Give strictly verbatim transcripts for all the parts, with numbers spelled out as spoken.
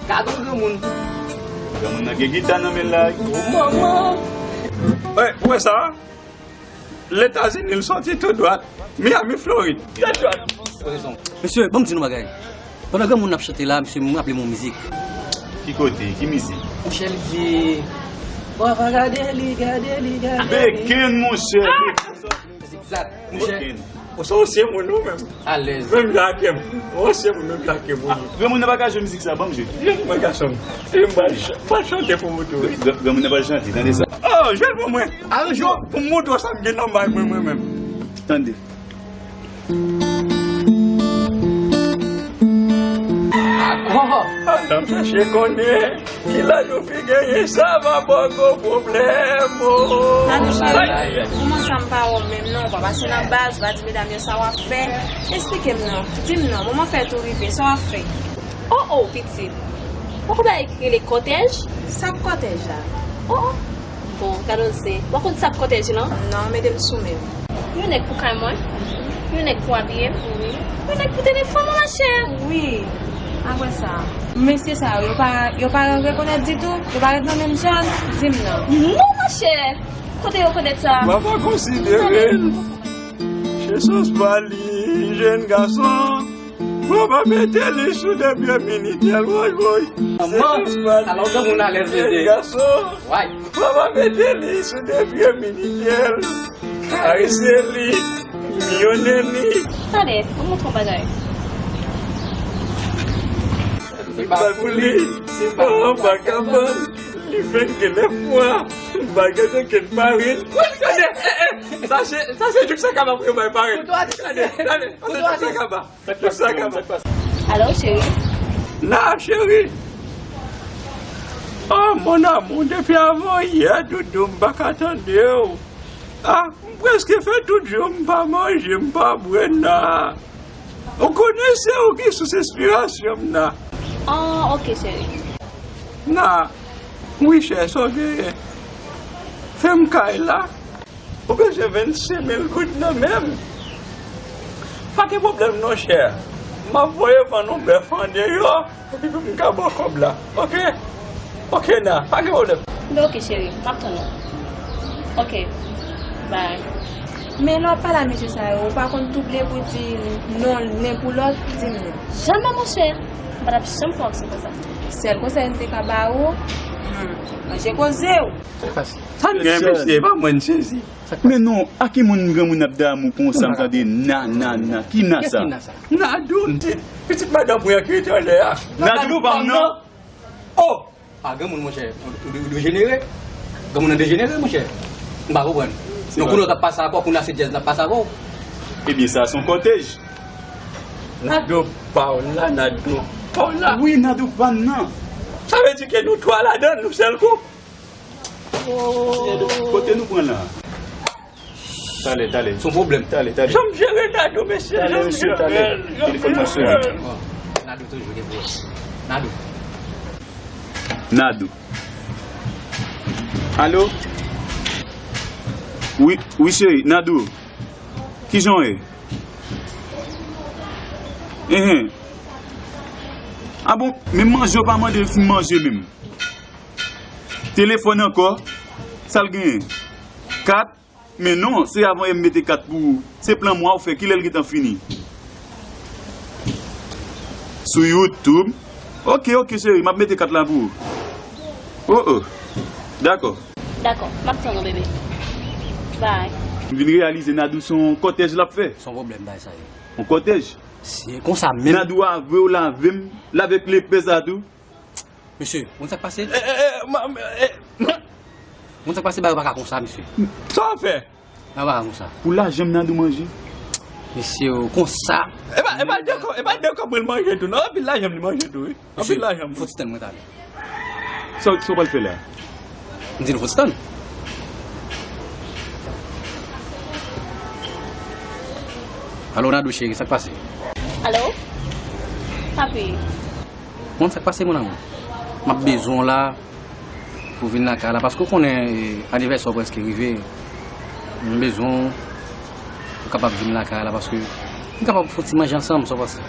Gad yon granmoun. Granmoun nan gen gita nan men l la. O manman. Ey, ou wè sa? Letazini, l sòti tou dwat. Miami, Florid. Tèt dwat. Mesye, ban m di nou bagay. Pandan granmoun ap chante la, mesye, m raple m yon mizik. Ki kote? Ki mizik? Monchè, li di, "Papa, gade li, gade li, gade li." Beken, monchè. Zigzag. Monchè. Beken. Ou se ansyen moun ou menm. Alèz. Menm jan ak m. Ou ansyen moun menm jan ak m. Granmoun nan pa ka jwe mizik sa, ban m jwe. Jwe pou mwen, gason m. E m pral ch-, pral chante pou ou tou, wi. Gran-, granmoun nan pral chante, tande sa. Oh, jwe l pou mwen. Aranje w pou m montre w sa m gen nan may mwen, mwen menm. Tande. Atò! Al chache konnen kilaj ou fi genyen, sa va ba w gwo pwoblèm, o. Nadou cheri, kòman sa m pa wè w menm non, w pa pase nan baz, w pa di medam yo sa w ap fè. Esplike m non, di m non, moman fèt ou rive, sa w ap fè? O, o, pitit. Ou konn bagay ki rele kòtèj? Sa k kòtèj la? O, o. Bon, gad on zen. Ou pa konn sa k kòtèj lan? Non, mete m sou men m. Yon nèg pou kay mwen, yon nèg pou abiye m, wi, yon nèg pou telefòn mwen, machè. Wi, apre sa, mesye sa yo, yo pa, yo pa rekonèt ditou, yo pa ret nan menm zòn, di m non. Non, machè, kote yo konèt sa? Papa konsidere l. Chesans pa li, jèn gason. Papa mete li sou de pye Minitel, woy, woy. Manman, alò granmoun alèz, mesye. Gason. Way. Papa mete li sou de pye Minitel. Karese li, miyonnen li. Tande, mwen montre w bagay. Li pa pou li, se pa yon vakabon. Li fenk gen nèf mwa. Bagay de ken pare. Tande, eh, eh, sa se, sa se jouk sa kaba pou yo bay pare. Tande, tande, tande, jouk sa kaba. Alo, cheri? Na, cheri. Ah, mon amour, depi avan yè, doudou, m pa ka tande w. Ah, m prèske fè tout jou, m pa manje, m pa bwè na. Ou konnen se ou ki sous enspirasyon m na. Ah, ok, cheri. Na, wi, chè, sa w genyen? Fè m kay la. Ou bezwen vennsenk mil goud nan men m? Pa gen pwoblèm non, chè. M ap voye vann yon bèf andeyò, epi pou m ka ba w kòb la. Oke? Oke, na. Pa gen pwoblèm. Oke, cheri. M ap tann ou. Oke. Bye. Men lè w ap pale a mesye sa yo, ou pa konn touble pou di non nen pou lòt, di m non. Janm, monchè. M pa t ap janm fè w aksyon konsa. Sèl konsèy m te ka ba ou, hmm, ranje koze w. Sa k gen, mesye, e pa mwen, m sezi. Men non, a ki moun granmoun ap damou konsa, m tande na, na, na. Ki na sa? Nadou, pitit, pitit madanm mwen an ki rete anlè a. Nadou pa m nan. Oh! Ah, granmoun, monchè, ou, ou, ou dejenere. Granmoun nan dejenere, monchè. M pa konprann. Non, kounye a w t ap pase avè w, kounye a se djèz l ap pase avè w. Ebyen, sa se yon kòtèj. Nadou pa w la, Nadou pa w la. Wi, Nadou pa m nan. Sa vle di ke nou twa ladan l, yon sèl kou. Kote nou pran la? Talè, talè. Se yon pwoblèm. Talè, talè. Janm jere Nadou, mesye, talè, janm mesye, jere talè. Telefòn nan sone. Nadou toujou gen pwoblèm. Nadou. Nadou. Alo? Wi, wi, cheri, Nadou. Kijan w ye? Enhen. A bon, menm manje w pa mande l si m manje menm. Telefòn ankò, sa l genyen? Kat, men non, se avan yè m mete kat pou ou. Se plan mwa ou fè, kilè l gentan fini? Sou YouTube? Oke, oke, cheri, m ap mete kat la pou ou. Oh, oh. Dakò. Dakò, m ap tann ou, bebe. Bye. M vin reyalize Nadou se yon kòtèj l ap fè. Se yon pwoblèm, bay sa ye. Yon kòtèj? Se konsa menm. Nadou a vre w lave m, lave k lepè sa tou. Mesye, ou konn sa k pase? Eh, eh, eh, ma, eh, ma. Ou konn sa k pase, bagay yo pa ka konsa, mesye. Sa w ap fè? Bagay yo pa ka konsa. Pou lajan m Nadou manje. Mesye, ou konsa. E pa, e pa de kòb, e pa de kòb mwen l manje tou, non. Anpil lajan m li manje tou, wi. Anpil lajan m. Fò ti tann mwen talè. Sa, sa w pral fè la? M di nou fò ti tann. Alo, Nadou cheri, sa k pase? Alo? Papi. Konn sa k pase, mon amour? M ap bezwen w la pou vin lakay la, paske w konnen, eh, anivèsè w prèske rive. M bezwen w pou kapab vin lakay la, paske nou kapab fè yon ti manje ansanm, sa w panse?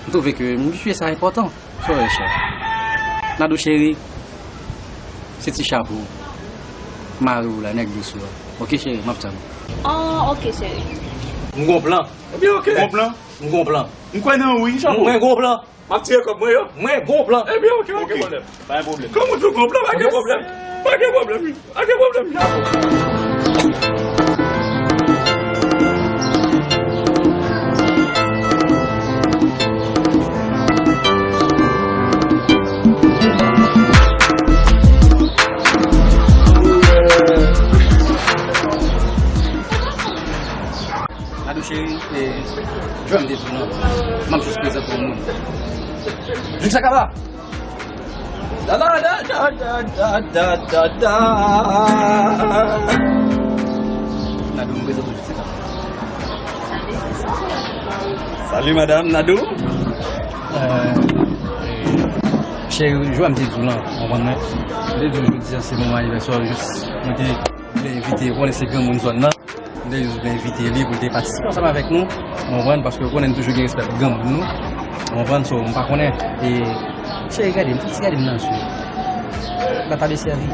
M twouve ke m jije sa enpòtan. Sa w wè, chè? Nadou cheri, se ti chapo mari w la, nèg dous ou a. Oke cheri, m ap tann ou. Oh, oke cheri. M gon plan. Ebyen, oke. Gon plan? M gon plan. M kwè nan ou wi, chapo. Mwen gon plan. M ap tire kòb mwen yo. Mwen gon plan. Ebyen, oke, pa gen pwoblèm. Pa gen pwoblèm. Kòm ou di w gon plan, pa gen pwoblèm. Pa gen pwoblèm. Pa gen pwoblèm, chapo. Nadou cheri, e, jwè m te di w lan, m ap jis prezante w moun. Jis sa kaba! Da, da, da. Nadou, m prezante w jis sa kaba. Salut madame Nadou. Euh, cheri, jwè m te di w lan, w konprann mwen. M te di w jodi a se moman anivèsè w, jis mwen te vle envite, ou konnen se granmoun zòn nan. M te jis vle envite li pou l te patisipe ansanm avèk nou. Ou konprann, paske ou konnen n toujou gen respè pou granmoun nou. Ou konprann, so, m pa konnen. E, cheri, gade m, fò ti gade m nan zye. La ta desèvi.